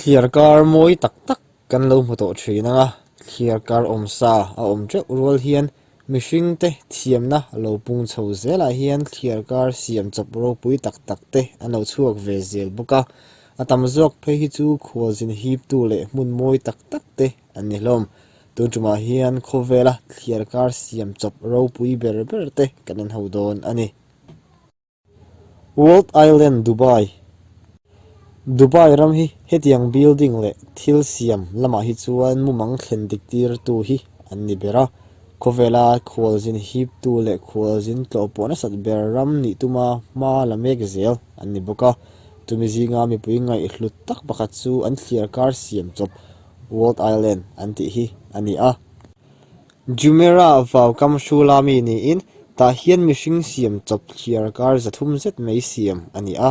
Thliar kar mawi tak tak kan lo hmu tawh thin ang a, thliar kar awm sa a awm teuh rual hian mihringte thiamna lo pung chho zelah hian thliar kar siam chawp ropui tak tak te an lo chhuak ve zel bawk a, a tam zawk phei hi chu khualzin hiptu leh hmun mawi tak tak te an ni hlawm. Tun tumah hian khawvela thliar kar siam chawp ropui ber ber te kan en ho dawn a ni. World Island Dubai Dubai ram hi hetiang building leh thil siam lamah hi chuan mumang thlen dik tirtu hi an ni ber a. Khawvela khualzin hiptu leh khualzin tlawh pawh nasat ber ram nih tuma hma la mek zel an ni bawk a. Chumi zinga mipui ngaihhlut tak pakhat chu an thliar kar siam chawp World Island an tih hi a ni a. Jumeirah vau kam hrula mi niin tah hian mihring siam chawp thliar kar 300 zet mai siam a ni a.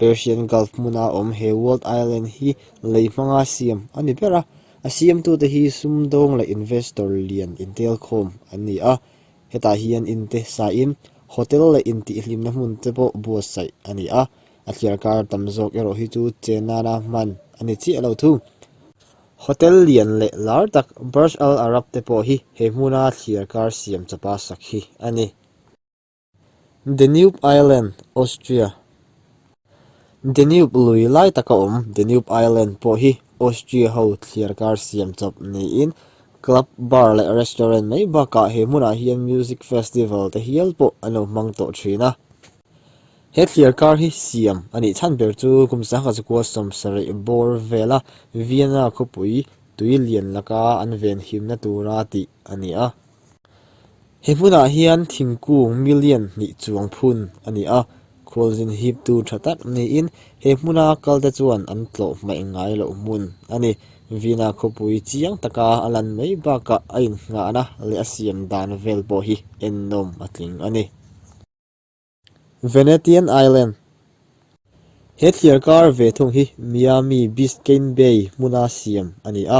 Persian Gulf hmuna awm he World Island hi lei hmanga siam a ni ber a, a siamtute hi sumdawng leh investor lian intelkhawm an ni a. Hetah hian in te sain hotel leh intihhlimna hmun te pawh buatsaih a ni a, a thliar kar tam zawk erawh hi chu chen nana hman a ni chiah lo thung. Hotel lian leh lar tak Burj Al Arab te pawh hi he hmuna thliar kar siam chawpa sak hi a ni. Danube Island, Austria Danube lui lai taka awm Danube Island pawh hi Austria ho thliar kar siam chawp niin club, bar leh restaurant mai bakah he hmunah hian music festival te hial pawh an lo hmang tawh thin a. He thliar kar hi siam a nih chhan ber chu kum sangha chukua 70 bawr vela Vienna khawpui tui lian laka an venhimna tura tih a ni a. He hmunah hian thingkung million hnih chuang phun a ni a, khualzin hiptu tha tak niin he hmuna kalte chuan an tlawh hmaih ngai loh hmun a ni. Vienna khawpui chiang taka a lan mai bakah a innghahna leh a siam dan vel pawh hi ennawm a tling a ni. Venetian Island He thliar kar ve thung hi Miami Biscayne Bay hmuna siam a ni a,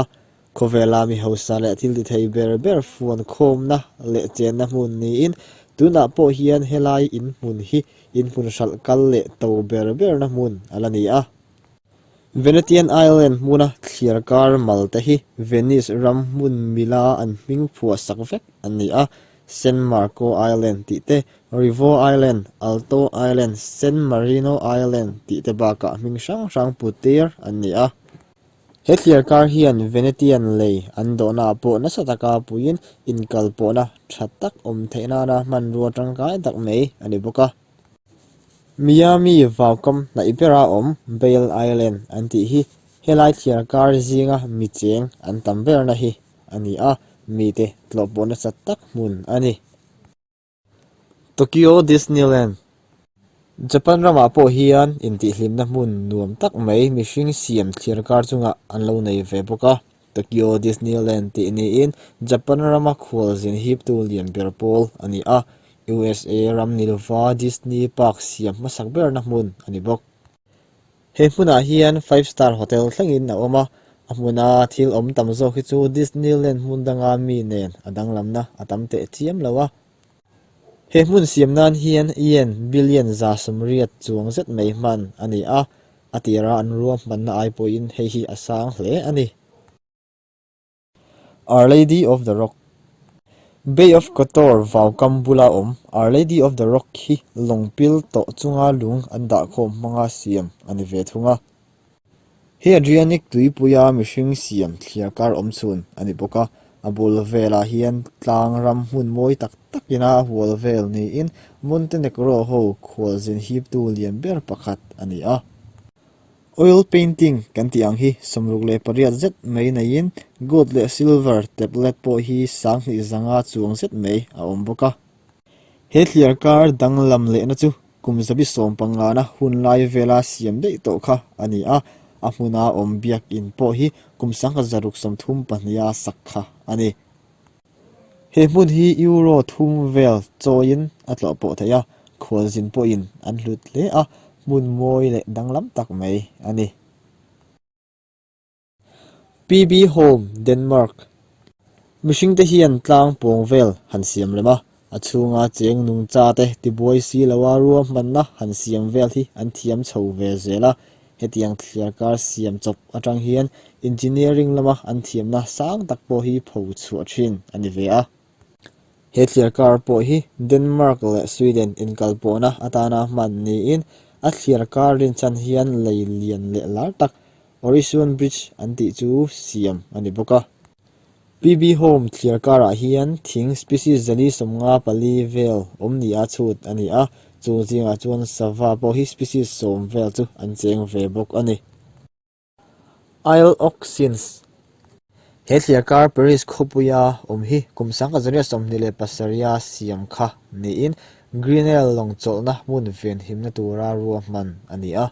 khawvela mi hausa leh thil ti thei ber ber fuan khawmna leh chenna hmun niin tunah pawh hian helai in hmun hi in hmun hralh kal leh to ber berna hmun a la ni a. Venetian Island hmuna thliar kar mal te hi Venice ram hmun mila an hming phuah sak vek an ni a, San Marco Island tih te, Rivo Island, Alto Island, San Marino Island tih te bakah hming hrang hrang put tir an ni a. He thliar kar hian Venetian lei an dawhnaah pawh nasa taka puiin inkalpawhna tha tak awm theih nana hmanrua tangkai tak mai a ni bawk a. Miami vaukam hnaih bera awm Bale Island an tih hi helai thliar kar zinga mi cheng an tam berna hi a ni a, mite tlawhpawh nasa tak hmun a ni. Tokyo Disneyland Japan ramah pawh hian intihhlimna hmun nuam tak mai mihring siam thliar kar chungah an lo nei ve bawk a. Tokyo Disneyland tih niin Japan rama khualzin hiptu lian ber pawl a ni a, USA ram ni lova Disney Park siam hmasak berna hmun a ni bawk. He hmunah hian five star hotel thlengin a awm a, a hmuna thil awm tam zawk hi chu Disneyland hmun danga mi nen a danglamna a tam teh chiam lo a. He hmun siam nan hian yen billion 180 chuang zet mai hman a ni a, a tira an ruahmanna ai pawhin hei hi a sang hle a ni. Our Lady of the Rock Bay of Kotor vaukam bula awm Our Lady of the Rock hi lawng pil tawh chunga lung an dahkhawm hmanga siam a ni ve thung a. He Adrianic tuipuia mihring siam thliar kar awm chhun a ni bawk a, a bul velah hian tlang ram hmun mawi tak takin a hual vel niin Montenegro ho khualzin hiptu lian ber pakhat a ni a. Oil painting kan tih ang hi 68 zet mai neiin gold leh silver tablet pawh hi 2500 chuang zet mai a awm bawk a. He thliar kar danglam lehna chu kum 115na hun lai vela siam daih tawh kha a ni a, a hmuna awm biakinn pawh hi kum 1632a sak kha a ni. He hmun hi euro thum vel chawiin a tlawh pawh theih a, khualzin pawhin an hlut hle a, hmun mawi leh danglam tak mai a ni. PB Home, Denmark Mihringte hian tlang pawng vel han siam rem a, a chhunga cheng nungcha te tibuai si loa ruahmanna han siam vel hi an thiam chho ve zel a. Hetiang thliarkar siam chawp atang hian engineering lama an thiamna sang tak pawh hi pho chhuah thin a ni ve a. He thliarkar pawh hi Denmark leh Sweden inkalpawhna atana hman niin a thliarkar rinchhan hian lei lian leh lar tak Orisund Bridge an tih chu siam a ni bawk a. PB Home thliar karah hian thing species 154 vel awm nia chhut a ni a, chung zingah chuan sava pawh hi species 10 vel chu an cheng ve bawk a ni. Isle Oxins He thliar kar Paris khawpuia awm hi kum 1927 siam kha niin Grenelle lawng chawlhna hmun venhimna tura ruahman a ni a.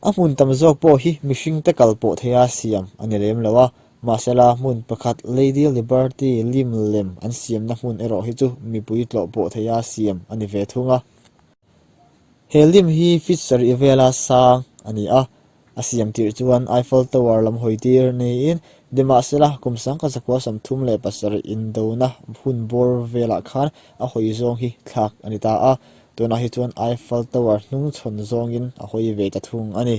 A hmun tam zawk pawh hi mihringte kal pawh theia siam a ni lem lo a, mahsela hmun pakhat Lady Liberty lim lem an siamna hmun erawh hi chu mipui tlawh pawh theia siam a ni ve thung a. He lim hi feet sarih vela sang a ni a, a siam tirh chuan Eiffel Tower lam hawi tir niin nimahsela kum 1937 indona hun bawr velah khan a hawi zawng hi thlak a ni ta a. Tunah hi chuan Eiffel Tower hnung chhawn zawngin a hawi ve ta thung a ni.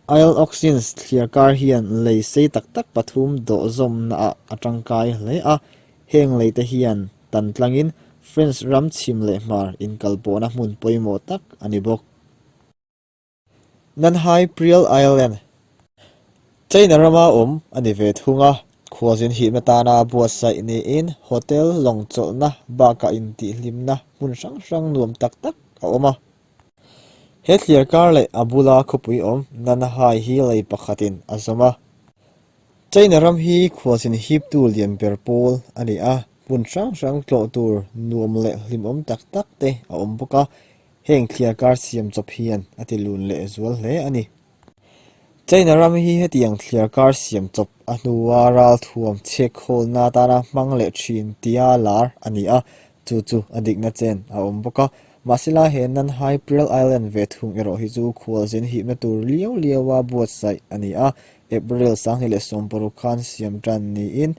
Isle Oxins thliar kar hian lei sei tak tak pathum dawh zawmnaah a tangkai hle a, heng lei te hian tan tlangin French ram chhim leh hmar inkalpawhna hmun pawimawh tak a ni bawk. Nanhai Priel Island, China rama awm a ni ve thung a, khualzin hihna tana buatsaih niin hotel lawng chawlhna bakah intihhlimna hmun hrang hrang nuam tak tak a awm a. He thliar kar leh a bula khawpui awm Nanhai hi lei pakhatin a zawm a. China ram hi khualzin hiptu lian ber pawl a ni a, hmun hrang hrang tlawh tur nuam leh hlimawm tak tak te a awm bawk a, Heng thliarkar siam chawp hian a ti lun leh zual hle a ni. China ram hi hetiang thliarkar siam chawp a hnua ralthuam chhek khawlna atana hmang leh thin tia lar a ni a, chu chu a dikna chen a awm bawk a. Mahsela he Nanhai Pearl Island ve thung erawh hi chu khualzin hipna tur liau liaua buatsaih a ni a, April 2016 khan siam tan niin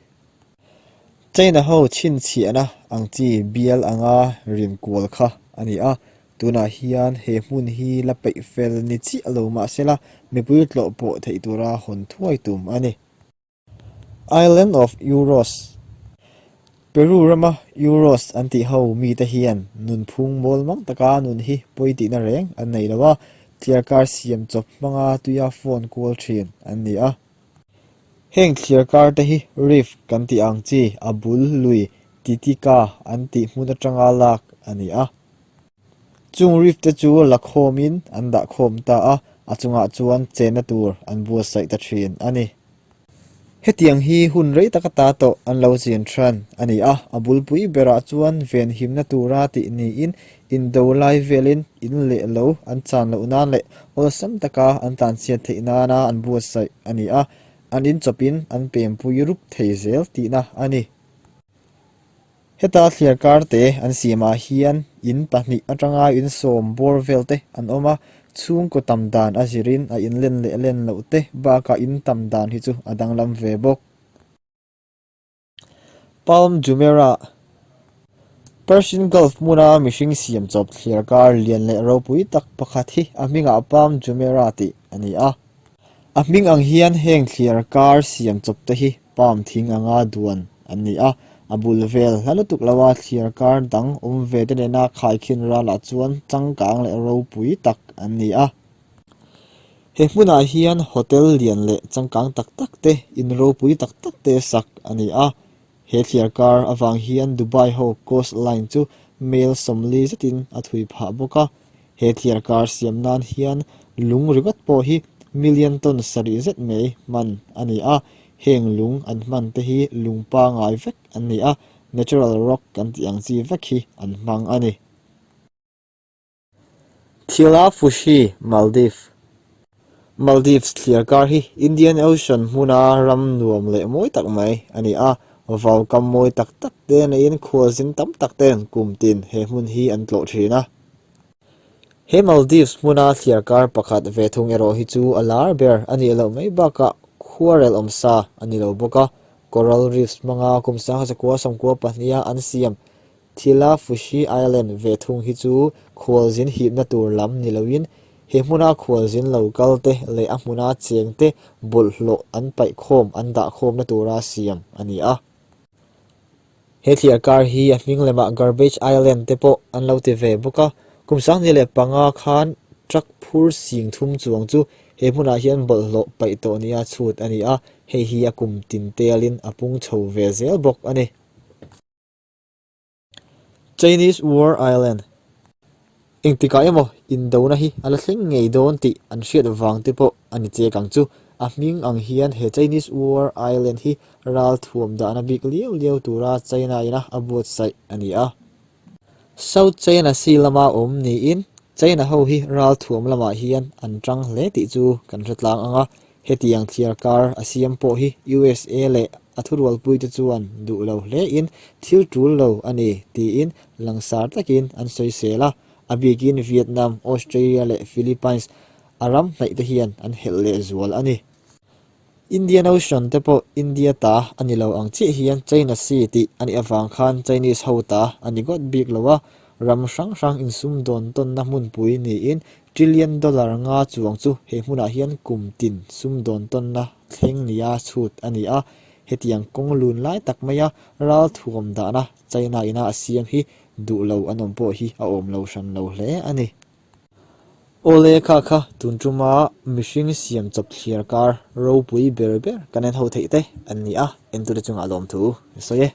China ho chhinchhiahna ang chi bial anga rin kual kha a ni a, tunah hian he hmun hi la peih fel ni chiah lo mahsela mipui tlawh pawh theih tura hawn thuai tum a ni. Island of Uros Peru rama Uros an tih ho mite hian nunphung mawl mang taka nun hi pawi tihna reng an nei lo a, tliarkar siam chawp hmanga tuia phone kual thin an ni a. Heng thliar kar te hi reef kan tih ang chi a bul lui Titica an tih hmun atanga lak a ni a. Chung reef te chu la khawmin an dah khawm ta a, a chungah chuan chenna tur an buatsaih ta thin a ni. Hetiang hi hun rei taka ta tawh an lo chin than a ni a, a bulpui berah chuan venhimna tura tih niin indo lai velin in leh lo an chan loh nan leh awlsam taka an tlanchhiat theih nana an buatsaih a ni a, an inchawpin an pempui rup thei zel tihna a ni. Heta thliar karte an siamah hian in pahnih atanga in sawm bawr vel te an awm a, chhungkaw tam dan a zirin a inlen leh len loh te bakah in tam dan hi chu a danglam ve bawk. Palm Jumeirah, Persian Gulf hmuna mihring siam chawp thliar kar lian leh ropui tak pakhat hi a hmingah Palm Jumeirah tih a ni a. A hming ang hian heng thliar kar siam chawp te hi palm thing anga duan an ni a, a bul vel hla lutuk loa thliar kar dang awm ve te nena khaikhin ralah chuan changkang leh ropui tak an ni a. He hmunah hian hotel lian leh changkang tak tak te, in ropui tak tak te sak a ni a. He thliar kar avang hian Dubai ho coast line chu mel 40 zetin a thui phah bawk a. He thliar kar siam nan hian lung ringawt pawh hi million ton sarih zet mai hman a ni a. Heng lung an hman te hi lung pangai vek an ni a, natural rock kan tih ang chi vek hi an hmang a ni. Thila Fushi, Maldives Maldives thliar kar hi Indian Ocean hmuna ram nuam leh mawi tak mai a ni a, vau kam mawi tak tak te neiin khualzin tam tak ten kum tin he hmun hi an tlawh thin a. He Maldives hmuna thliar kar pakhat ve thung erawh hi chu a lar ber a nih loh mai bakah khuarel awmsa a ni lo bawk a, coral reefs hmanga kum 1992 a an siam Thila Fushi Island ve thung hi chu khualzin hipna tur lam ni loin. He hmuna khualzin lo kal te leh a hmuna cheng te bawlhhlawh an paih khawm an dah khawmna tura siam a ni a. He thliar kar hi a hming lemah Garbage Island te pawh an lo ti ve bawk a. Kum 2005 khan truck phur sing thum chuang chu he hmunah hian bawlhhlawh paih tawh nia chhut a ni a, hei hi a kum tin telin a pung chho ve zel bawk a ni. Chinese War Island Engtikah emaw indona hi a la thleng ngei dawn tih an hriat vang te pawh a ni chek ang chu. A hming ang hian he Chinese War Island hi ral thuam dahna bik liau liau tura China ina a buatsaih a ni a. South China Sea lama awm niin China ho hi ral thuam lamah hian an tang hle tih chu kan hre tlang ang a. Hetiang thliar kar a siam pawh hi USA leh a thurualpuite chuan duh lo hlein thil tul lo a ni tiin langsar takin an sawisel a, a bikin Vietnam, Australia leh Philippines a ram hnaih te hian an helh leh zual a ni. Indian Ocean te pawh India ta a ni lo ang chiah hian China Sea tih a nih avang khan Chinese ho ta a ni ngawt bik lo a, ram hrang hrang insumdawn tawnna hmunpui niin Trillion dollar nga chuang chu he hmunah hian kum tin sumdawn tawnna thleng nia chhut a ni a, hetiang kawng lun lai tak maia ral thuam dahna China ina a siam hi duh lo an awm pawh hi a awm lo hran lo hle a ni. Awle kha kha tun tuma mihring siam chawp thliar kar ropui ber ber kan en ho theih te an ni a, entute chungah lawmthu ka sawi e.